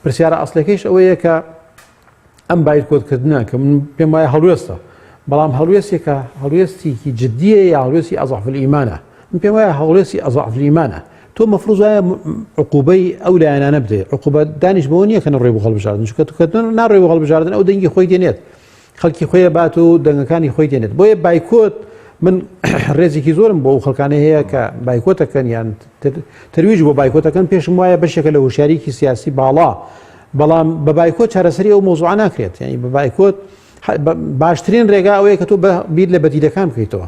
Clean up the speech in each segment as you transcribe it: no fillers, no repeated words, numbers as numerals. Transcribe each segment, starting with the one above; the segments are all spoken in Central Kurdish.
پرسیارە ئەسڵەکەیش ئەوەیە کە ئەم بایکۆتکردنە کە من پێم وایە هەڵوێستە، بەڵام هەڵوێستێکە هەڵوێستێکی جدیە یا هەڵوێستی ئەزعف الئیمانە؟ من پێم وایە هەڵوێستی ئەزعف الئیمانە. تۆ مەفروض وایە عقوبەی ئەو لایەنانە بدەیت. عقوبە دانیش بەوە نییە کە نەڕۆی بۆ هەڵبژاردن، چونکە تۆ کە ناڕۆی بۆ هەڵبژاردن ئەو دەنگی خۆی دێنێت، خەڵکی خۆی بات و دەنگەکانی خۆی دێنێت. بۆیە بایکۆت من ڕێزێکی زۆرم بۆ ئەو خەڵکانە هەیە کە بایکۆتەکەن یان تەرویج بۆ بایکۆتەکەن، پێشم وایە بەشێکە لە هۆشیاریی سیاسی باڵا، بەڵام بە بایکۆت چارەسەری ئەو مەوزوعە ناکرێت. یعنی بە بایکۆت باشترین ڕێگا ئەوەیە کە تۆ بیر لە بەدیلەکان بکەیتەوە،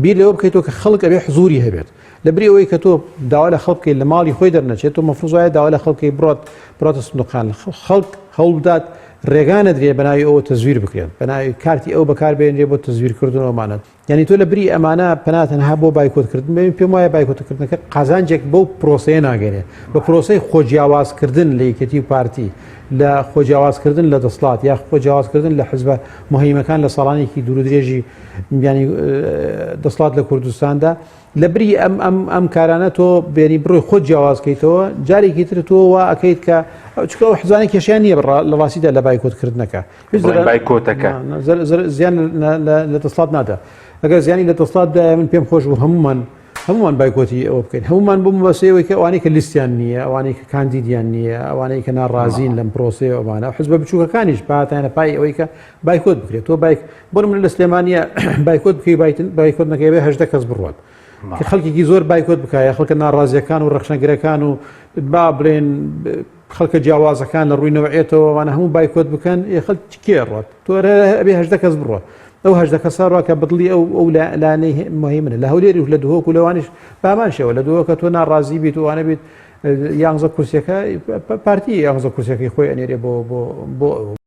بیر لەوە بکەیتەوە کە خەڵک ئەبێ حزوری هەبێت. لە بری ئەوەی کە تۆ داوا لە خەڵک بکەیت لە ماڵی خۆی دەرنەچێت، تۆ مەفروض وایە داوا لە خەڵک بکەیت بڕات بڕاتە سندوقان، خەڵک هەوڵ بدات ڕێگا نەدرێت بە ناوی ئەوە تەزویر بکرێت، بە ناوی کارتی ئەو بەکاربێنرێت بۆ تەزویرکردن ئەومانە. یعنی تۆ لە بری ئەمانە پەنا تەنها بۆ بایکۆتکردن بێن، پێم وایە بایکۆتکردنەکە قازانجێک بەو پرۆسەیە ناگەێنێ، بە پرۆسەی خۆجیاوازکردن لە یەکێتی و پارتی، لە خۆجیاوازکردن لە دەسڵات یا خۆجیاوازکردن لە حزبە مهمەکان لە ساڵانێکی دوور و درێژی ینی دەسڵات لە کوردستاندا. لە بری ئەم ئەم ئەم کارانە تۆ بێنی بڕۆی خۆت جیاوازکەیتەوە، جارێکی تر تۆ وا ئەکەیت کە چونکە ئەو حزبانە کێشیان نییە لە ڕاستیدا لە بایکۆتکردنەکە. بایکۆتەکە زیان لە دەسڵات نادا. ئەگەر زیانی لە دەسڵات دایە من پێم خۆش بوو هەمومان هەمومان بایکۆتی ئەوە بکەین، هەمومان بۆ مەسەیەوەی کە ئەوانەی کە لیستیان نییە، ئەوانەی کە کاندیدیان نییە، ئەوانەی کە ناڕازین لەم پرۆسەیە، ئەوانە حزبە بچووکەکانیش پاتانە پای ئەوەی کە بایکۆت بکرێت. تۆ بایک بۆ من لە سلێمانیە بایکۆت بکەی بایکۆت نەکەی بێ 18 کەس بڕوات کە خەڵکێکی زۆر بایکۆت بکایە، خەڵکە ناڕازیەکان و ڕەخنەگرەکان و با بڵێن خەڵکە جیاوازەکان لە ڕووی نەوعێتەوە وانە هەموو بایکۆت بکەن، ئێ خەڵک کێ ڕوات؟ تۆ ئەبێ 18 کەس بڕوات. ئەو 18 کەسە ڕوا کە بەدڵی ئەو ئەو لایەنەی مهمنە لە هەولێری و لە دهۆک و لەوانیش بامان شێوە لە دهۆکە تۆ ناڕازی بیت و وانە بیت یانزە کورسیەکە پارتی یانزە کورسیەکەی خۆی ئەنێرێ بۆ بۆ بۆ.